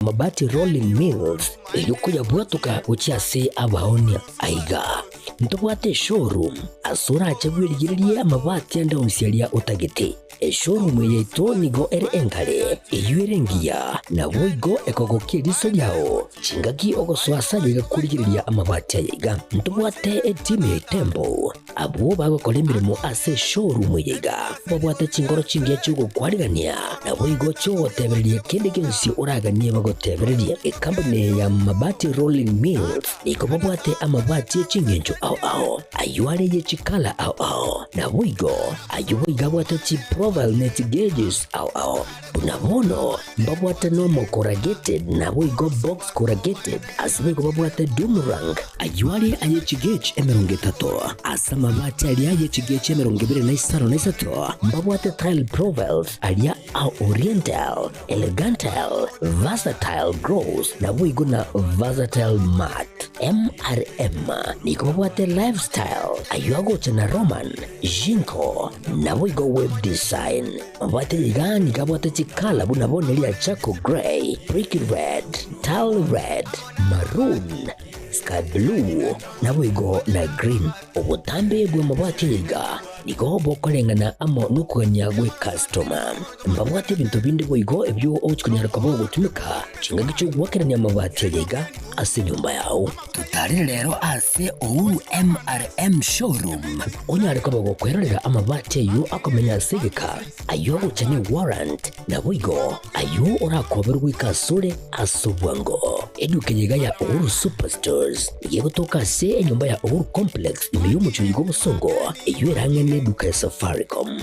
Mabati Rolling Mills eyio koyabwatoka gochia ase abaonia. Aiga ntobwate eshowroom ase orache bwerigererie amabati ande onsi aria otagete. Eshowroom eye yaito nigo ere enkare, eyio ere engiya, naboigo ekogokia eriso riao chingaki ogosoa ase aye iga korigereria amabati aya iga. Ntobwate etimu ya Itembo abwo bagokora emeremo ase eshowroom eye iga, babwate chinkoro chingiya chi'ogokwarigania, naboigo chi'ogotebereria kende gionsi oraganie bagotebererie. Ekampuni eye ya Mabati Rolling Mills nigo babwate amabati e chingencho ao ao, ayio are ye chikala ao ao, naboigo Ayio boigo abwate chiprofile ne chigeges ao ao. Buna bono mbabwate normal corrugated naboigo box corrugated, ase boigo babwate doomerang. Ayio are aye chigauge 30, ase amabati aria aye chigauge 25 mbabwate tile profiles aria a oriental, elegantile, versatile gloss naboigo na versatile matte. MRM nigo babwate lifestyle ayio agocha na Roman, Jinko, naboigo web design. Mabwate iga nigo abwate chikala buna bono eria charcoal grey, brick red, tile red, maroon, sky blue, naboigo na green. Obotambe bw'amabwati aya iga nigo bokoreng'ana amo nokogania gw'ekastoma. Mbabwate ebinto binde boigo ebio ogochia konyara koba ogotumeka chingaki chi'ogoakerania amabati aya iga ase enyomba yao. Totarere rero ase Uhuru MRM Showroom onyare koba gokwerorera amabati ayio akomenya ase egeka, ayio agocha ne warrant, naboigo ayio orakoberwe goika asore ase obwango. Eduka eye iga ya Uhuru Superstores nigo egotoka ase enyomba ya Uhuru Complex ime y'omochie oyo bw'obosongo eyio ere ang'e neduka ya Safaricom.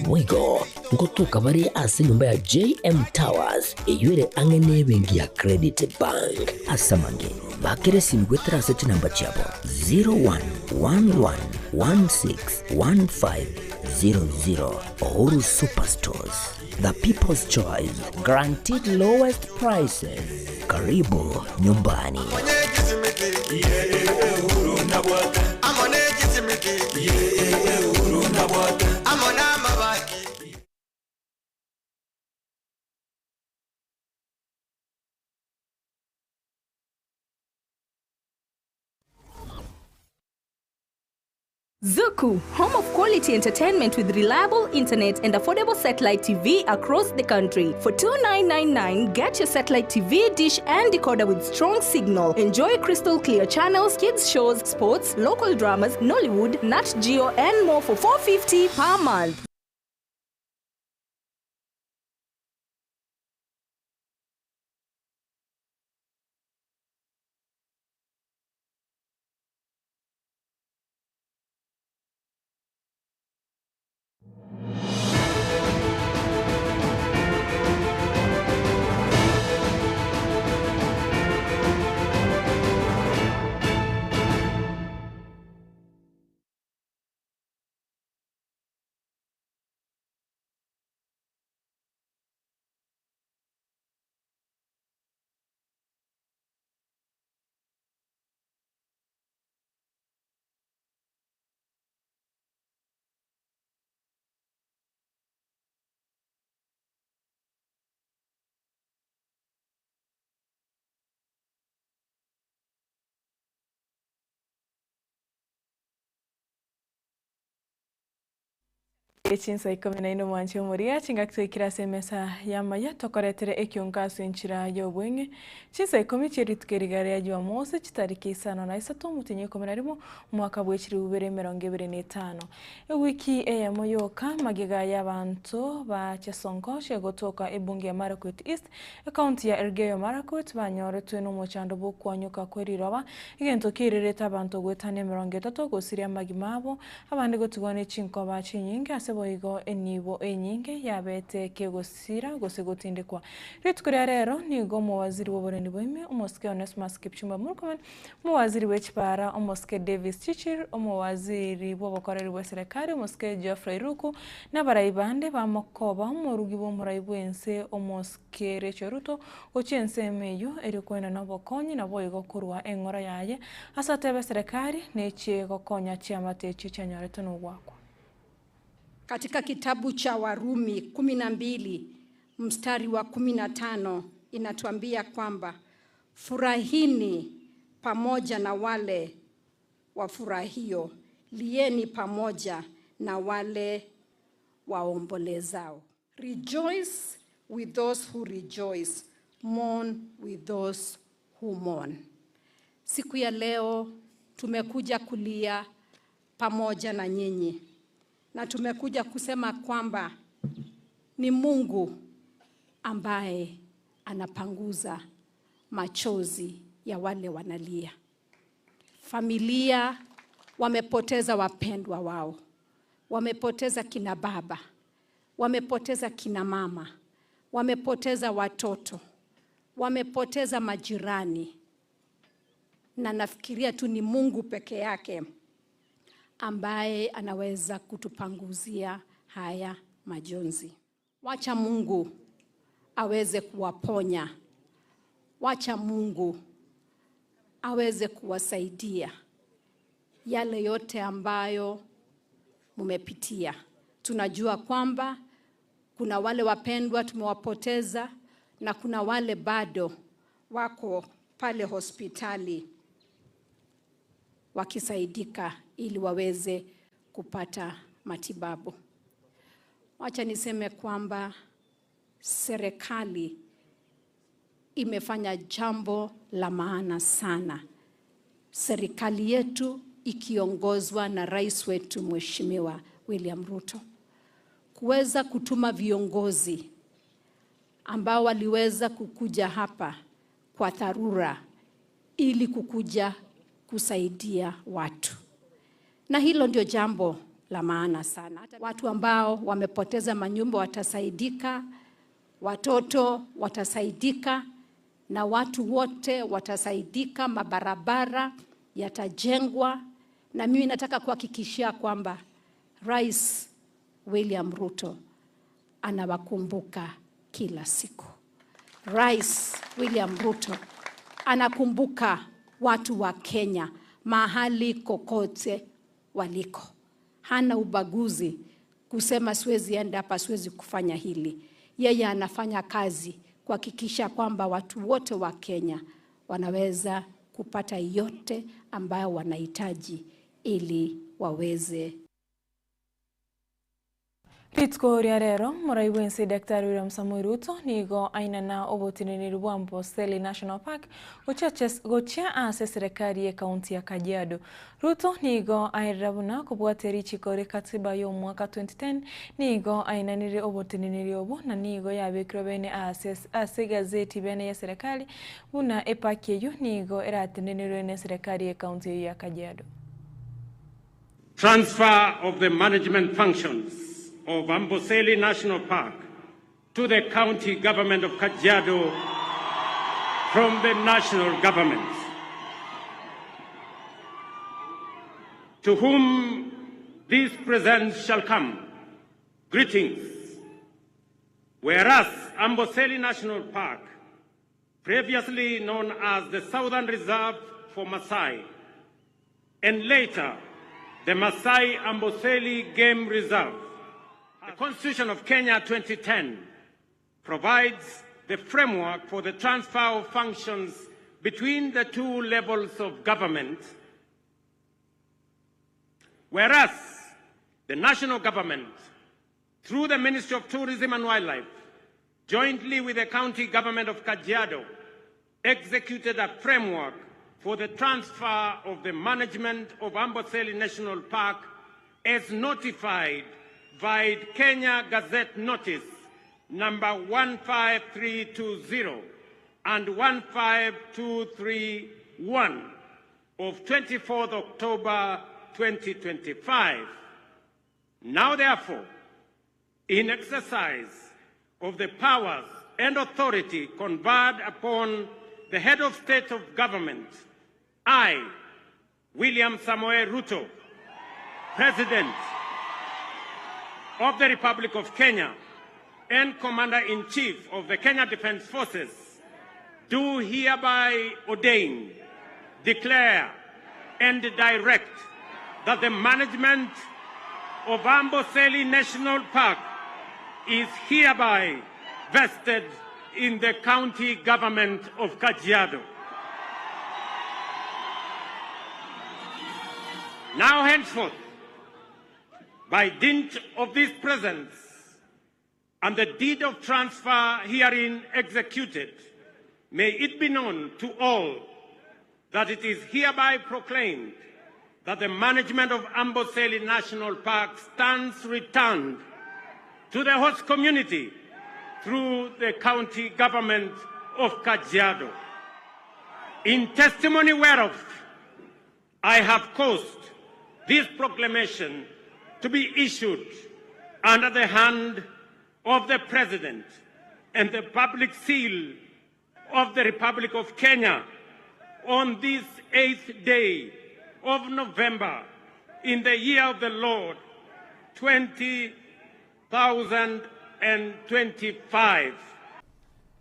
Boigo ngotoka bare ase enyomba ya JM Towers eyio ere ang'e nebenki ya Credit Bank. Ase amange, bakera esimi goetera ase chinamba chiabo 0111161500. Uhuru Superstores, the people's choice, guaranteed lowest prices. Karibu nyumbani. Zuku, home of quality entertainment with reliable internet and affordable satellite TV across the country. For 2999, get your satellite TV, dish and decoder with strong signal. Enjoy crystal clear channels, kids shows, sports, local dramas, Nollywood, Nat Geo and more for 450 per month. Chinsa ikomi na inwe mwanche omoria, chingaki twaikire ase emesa y'amaya, tokoretere ekionko ase enchera y'obweng'e. Chinsa ikomi chie rituko eriga ria Jumamosi, chitariki isano na isato, omotienyi ikomi na rimo, omwaka bwe chilifu bibere emerongo ebere na etano. Ewiki eyemo yoka, magega y'abanto ba Chesonko chigotoka ebunge ya Marakwet East, Ekaunti ya Elgeyo Marakwet banyoretwe nomochando bw'okwanyuka kwe riroba, egento kiairerete abanto goetania emerongo etato gosiria amagima abo, Abande gotigwa ne chinkoba chinyinge, ase boigo enibo enyinge yabete kegosira gose gotindekwa. Rituko ria rero nigo omowaziri bw'oborendi bwaime, omosike Onesmus Kipchumba Murkomen, omowaziri bwe chipara, omosike Davis Chichir, omowaziri bw'obokoreri bw'eserekari, omosike Geoffrey Ruku, na abarai bande bamokoba omorugi bw'omorai bw'ense omosike Rachel Ruto gochia ensemo eyio erio koenana obokonyi naboigo korwa eng'ora yaye ase atebe eserekari nechie gokonya chiamate echio chianyoretwe nogwakwa. Katika kitabu cha Warumi 12 mstari wa 15 inatuambia kwamba furahini pamoja na wale wafurahio, lieni pamoja na wale waombolezao. Rejoice with those who rejoice, mourn with those who mourn. Siku ya leo tumekuja kulia pamoja na nyinyi na tumekuja kusema kwamba ni Mungu ambaye anapanguza machozi ya wale wanalia. Familia wamepoteza wapendwa wao, wamepoteza kina baba, wamepoteza kina mama, wamepoteza watoto, wamepoteza majirani, na nafikiria tu ni Mungu peke yake ambaye anaweza kutupanguzia haya majonzi. Wacha Mungu aweze kuwaponya, wacha Mungu aweze kuwasaidia yale yote ambayo mumepitia. Tunajua kwamba kuna wale wapendwa tumewapoteza na kuna wale bado wako pale hospitali wakisaidika ili waweze kupata matibabu. Wacha niseme kwamba serikali imefanya jambo la maana sana. Serikali yetu ikiongozwa na rais wetu Mheshimiwa William Ruto kuweza kutuma viongozi ambao waliweza kukuja hapa kwa dharura ili kukuja kusaidia watu, na hilo ndio jambo la maana sana. Watu ambao wamepoteza manyumba watasaidika, watoto watasaidika, na watu wote watasaidika, mabarabara yatajengwa, na mimi nataka kuhakikishia kwamba Rais William Ruto anawakumbuka kila siku. Rais William Ruto anakumbuka watu wa Kenya mahali kokote waliko. Hana ubaguzi kusema siwezi enda hapa, siwezi kufanya hili. Yeye anafanya kazi kuhakikisha kwamba watu wote wa Kenya wanaweza kupata yote ambayo wanahitaji ili waweze. Rituko ria rero, morai bwense Daktari William Samoei Ruto nigo ainana oboteneneri bwa Amboseli National Park gochia ase serikali ye kaunti ya Kajiado. Ruto nigo aerera buna kobwatia richiko ria katiba ya omwaka 2010 nigo ainanire oboteneneri obo na nigo yabekirwe bene ase ase gazeti bene ya serikali buna epaki eyo nigo eratenenerwe ne serikali ye kaunti ya Kajiado. Transfer of the management functions of Amboseli National Park to the county government of Kajiado from the national government, to whom these presents shall come. Greetings. Whereas Amboseli National Park, previously known as the Southern Reserve for Maasai, and later the Maasai Amboseli Game Reserve, the Constitution of Kenya 2010 provides the framework for the transfer of functions between the two levels of government, whereas the national government, through the Ministry of Tourism and Wildlife, jointly with the county government of Kajiado, executed a framework for the transfer of the management of Amboseli National Park as notified by Kenya Gazette Notice number 15320 and 15231 of 24th October 2025. Now, therefore, in exercise of the powers and authority conferred upon the head of state of government, I, William Samoei Ruto, President of the Republic of Kenya and Commander-in-Chief of the Kenya Defense Forces, do hereby ordain, declare, and direct that the management of Amboseli National Park is hereby vested in the county government of Kajiado. Now henceforth, by dint of this presence and the deed of transfer herein executed, may it be known to all that it is hereby proclaimed that the management of Amboseli National Park stands returned to the host community through the county government of Kajiado. In testimony whereof, I have caused this proclamation to be issued under the hand of the President and the public seal of the Republic of Kenya on this eighth day of November in the year of the Lord 2025.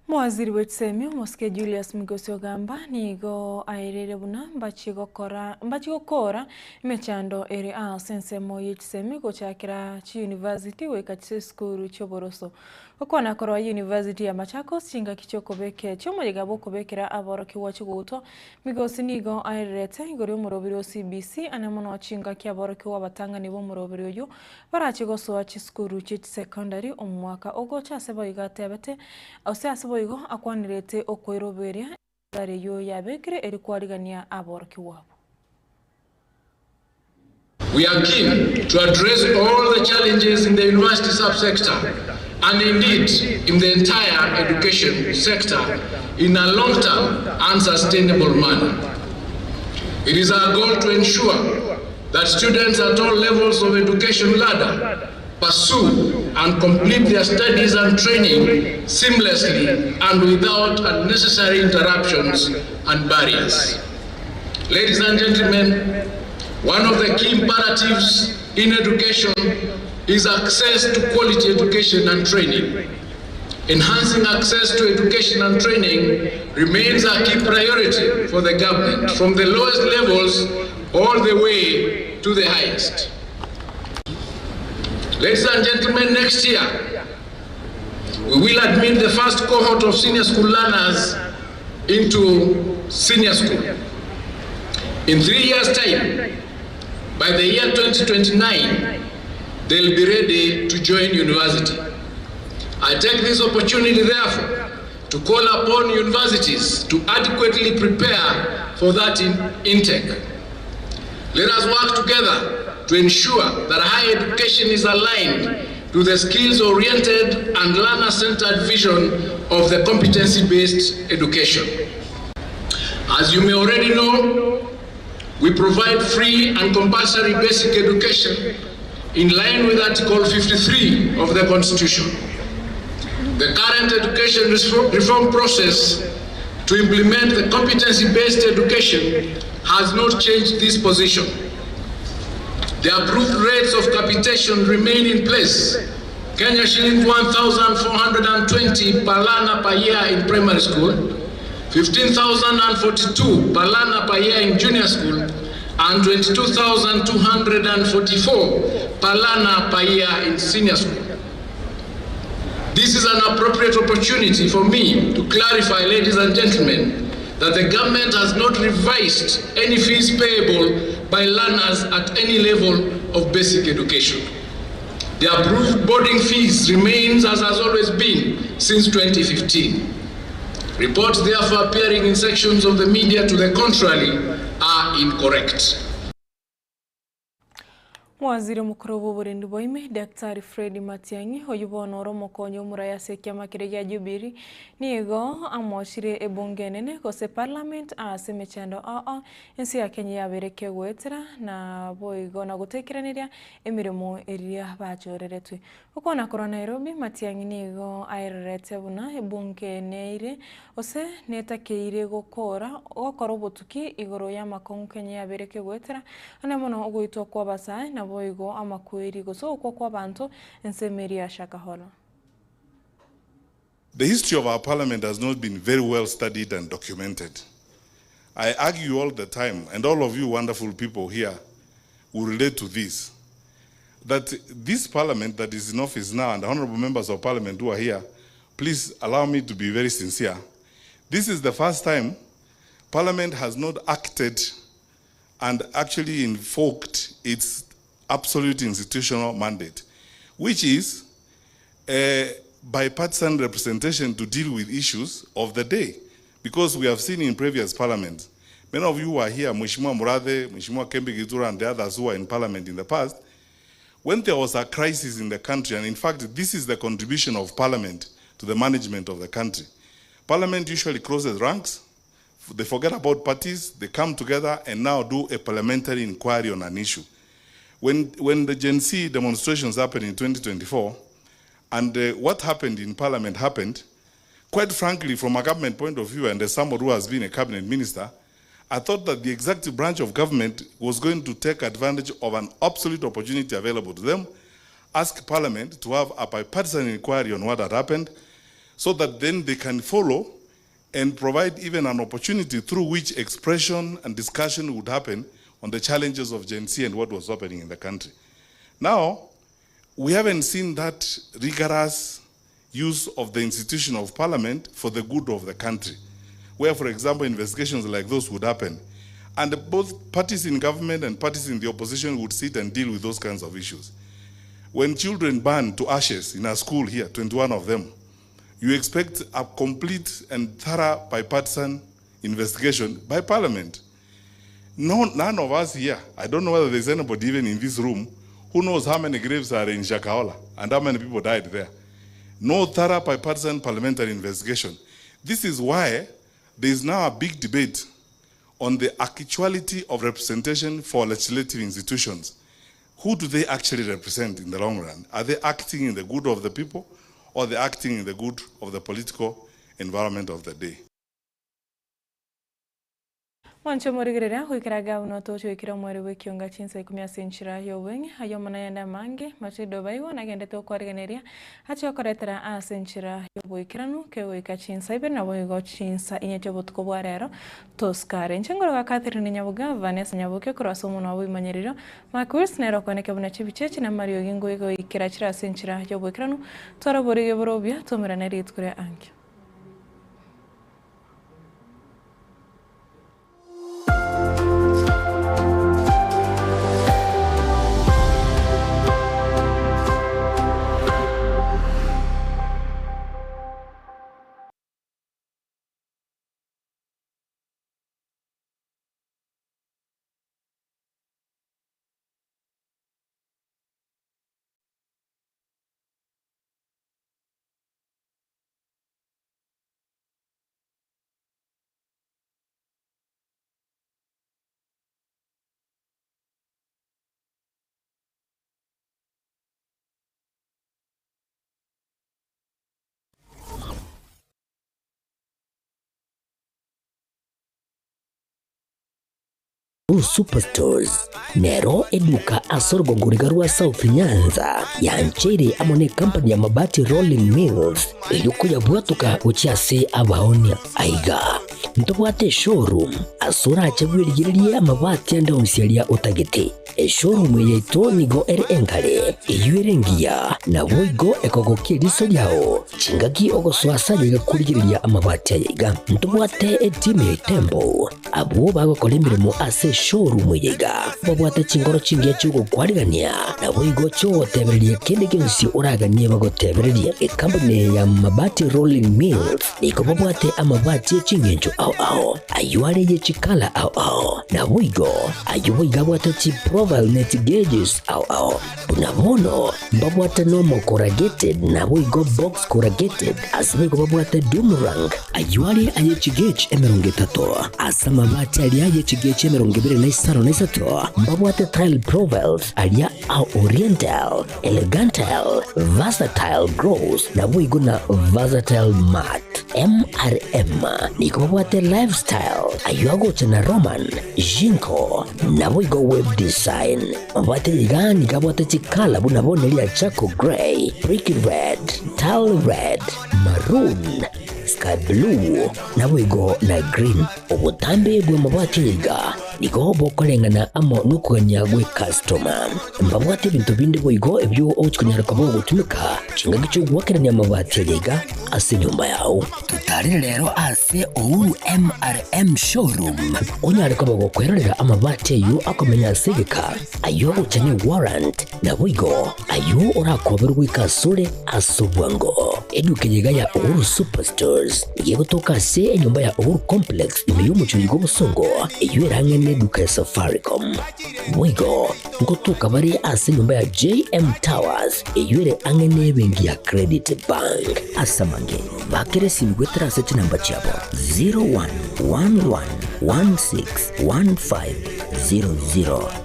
Mowaziri bw'echisemi omosike Julius Migosi Ogamba nigo aereire buna mbachie gokora mbachie gokora emechando ere ase ensemo ye chisemi gochakera chiyunivasiti goika chisukuru chi'oboroso. Gokwana korwa University ya Machakos chingaki chi'okobeke chi'omoyega bw'okobekera aborokigwa chigutwa, Migosi nigo aererete igoro y'omoroberi o CBC ane mono chingaki aborokigwa abatang'ani b'omoroberi oyio barache gosoa chisukuru chie chisecondary omwaka ogocha ase boigo atebete ase ase boigo akwanerete okoiroberia egari eyio yabekire eri kwarigania aborokigwa abwo. We are keen to address all the challenges in the university subsector and indeed in the entire education sector in a long-term and sustainable manner. It is our goal to ensure that students at all levels of education ladder pursue and complete their studies and training seamlessly and without unnecessary interruptions and barriers. Ladies and gentlemen, one of the key imperatives in education is access to quality education and training. Enhancing access to education and training remains a key priority for the government, from the lowest levels all the way to the highest. Ladies and gentlemen, next year, we will admit the first cohort of senior school learners into senior school. In 3 years' time, by the year 2029, they'll be ready to join university. I take this opportunity, therefore, to call upon universities to adequately prepare for that intake. Let us work together to ensure that higher education is aligned to the skills-oriented and learner-centered vision of the competency-based education. As you may already know, we provide free and compulsory basic education in line with Article 53 of the Constitution. The current education reform process to implement the competency-based education has not changed this position. The approved rates of capitation remain in place. Kenya shillings 1,420 per learner per year in primary school, 15,042 per learner per year in junior school, and 22,244 per learner per year in senior school. This is an appropriate opportunity for me to clarify, ladies and gentlemen, that the government has not revised any fees payable by learners at any level of basic education. The approved boarding fees remains as has always been since 2015. Reports therefore appearing in sections of the media to the contrary are incorrect. Mowaziri omokoro bw'oborendi bwa ime, Daktari Fred Matiang'i, oyio bono ore omokonyi omorai ase ekiama keria gia Jubilee, nigo amochire ebunge enene gose parliament ase emechando ao ense ya Kenya yabeire kegoetera naboigo na gotaikeraneria emeremo eria bachoreretwe. Gokwana korwa Nairobi, Matiang'i nigo aererete buna ebunge neire gose netakeire gokora gokora obotuki igoro y'amakong'u Kenya yabeire kegoetera ande mono ogoitwa kw'abasae naboigo amakweri gose ogokwa kw'abanto ensemo eria ya Shakahola. The history of our parliament has not been very well studied and documented. I argue all the time, and all of you wonderful people here will relate to this, that this parliament that is in office now, and the honorable members of parliament who are here, Please allow me to be very sincere. This is the first time Parliament has not acted and actually invoked its absolute institutional mandate, which is a bipartisan representation to deal with issues of the day. Because we have seen in previous parliaments, many of you who are here, Mheshimiwa Murathe, Mheshimiwa Kembi Gitura, and the others who were in parliament in the past, when there was a crisis in the country, and in fact, this is the contribution of parliament to the management of the country. Parliament usually crosses ranks, they forget about parties, they come together and now do a parliamentary inquiry on an issue. When, when the Gen Z demonstrations happened in 2024, and uh, what happened in parliament happened, quite frankly, from a government point of view, and as someone who has been a cabinet minister, I thought that the executive branch of government was going to take advantage of an absolute opportunity available to them, ask parliament to have a bipartisan inquiry on what had happened, so that then they can follow and provide even an opportunity through which expression and discussion would happen on the challenges of Gen Z and what was happening in the country. Now, we haven't seen that rigorous use of the institution of parliament for the good of the country, where, for example, investigations like those would happen. And both parties in government and parties in the opposition would sit and deal with those kinds of issues. When children burn to ashes in a school here, 21 of them, you expect a complete and thorough bipartisan investigation by parliament. No, none of us here, I don't know whether there's anybody even in this room who knows how many graves are in Shakahola and how many people died there. No thorough bipartisan parliamentary investigation. This is why there is now a big debate on the actuality of representation for legislative institutions. Who do they actually represent in the long run? Are they acting in the good of the people or they acting in the good of the political environment of the day? Mwanche omorigereria goikera gavana otoche goikera omweri bw'ekionga chinsa ikomi ase enchera ya obweng'e ayio omona yende amange Matilda Obaigwa nagendete okwarigeneria ache okoretera ase enchera ya oboikeranu kegoika chinsa ibere nabo igo chinsa inye chia obotuko bwa rero tosikare. Inche ngoroga Catherine Nyabuga Vanessa Nyaboke korwa ase omonwa bw'oboimanyererio Mark Wills nere okoeneke buna chibicha echi na amariogi ngoigoikera chire ase enchera ya oboikeranu twaraboria eborobia tomerane rituko ria ankio. Superstores nero eduka ase orogongo riga rwa South Nyanza yancheire amo ne company ya Mabati Rolling Mills eyio koyabwatoka gochia ase abaonia. Aiga ntobwate eshowroom ase orache bwerigererie amabati ande onsi aria otagete. Eshowroom eye yaito nigo ere enkare, eyio ere engiya, naboigo ekogokia eriso riao chingaki ogosoa ase aye gakorigereria amabati aya iga. Ntobwate etimu ya Itembo abwo bagokora emeremo ase eshowroom eye iga, babwate chingoro chingiya chi'ogokwarigania, naboigo chi'ogotebereria kende gionsi oraganie bagotebererie. Ekampuni eye ya Mabati Rolling Mills nigo babwate amabati eching'encho ao ao, ayio are ye chikala ao ao, naboigo ayio boigo abwate chiprofile ne chigeges ao ao. Buna bono mbabwate normal corrugated naboigo box corrugated, ase boigo babwate doomerang, ayio are aye chigauge emerongo etato, ase amabati aria aye chigauge emerongo ebere na isano na isato, mbabwate tile profiles aria a oriental, elegantal, versatile gross, naboigo na versatile matte. MRM nigo babwate lifestyle, ayio agocha na Roman, Jinko, naboigo web design. Mabwate iga nigo abwate chikala buna bono eria charcoal grey, brick red, tile red, maroon, sky blue, naboigo na green. Obotambe bw'amabati aya iga Nigo bokoreng'ana amo nokogania gw'ekastoma. Mbabwate ebinto binde boigo ebio ogochia konyara koba ogotumeka chingaki chi'ogoakerania amabati aye iga ase enyomba yao. Totarere rero ase Uhuru MRM Showroom onyare koba gokwerorera amabati ayio akomenya ase egeka, ayio ogocha ne warrant, naboigo ayio orakoberwe goika asore ase obwango. Eduka eye iga ya Uhuru Superstores nigo egotoka ase enyomba ya Uhuru Complex ime y'omochie oyo bw'obosongo eyio erang'e neduka ya Safaricom. Boigo ngotoka bare ase enyomba ya JM Towers eyio ere ang'e nebenki ya Credit Bank. Ase amange, bakera esimi goetera ase chinamba chiabo 0111161500.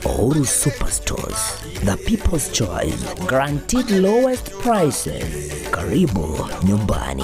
Uhuru Superstores, the people's choice, guaranteed lowest prices. Karibu nyumbani.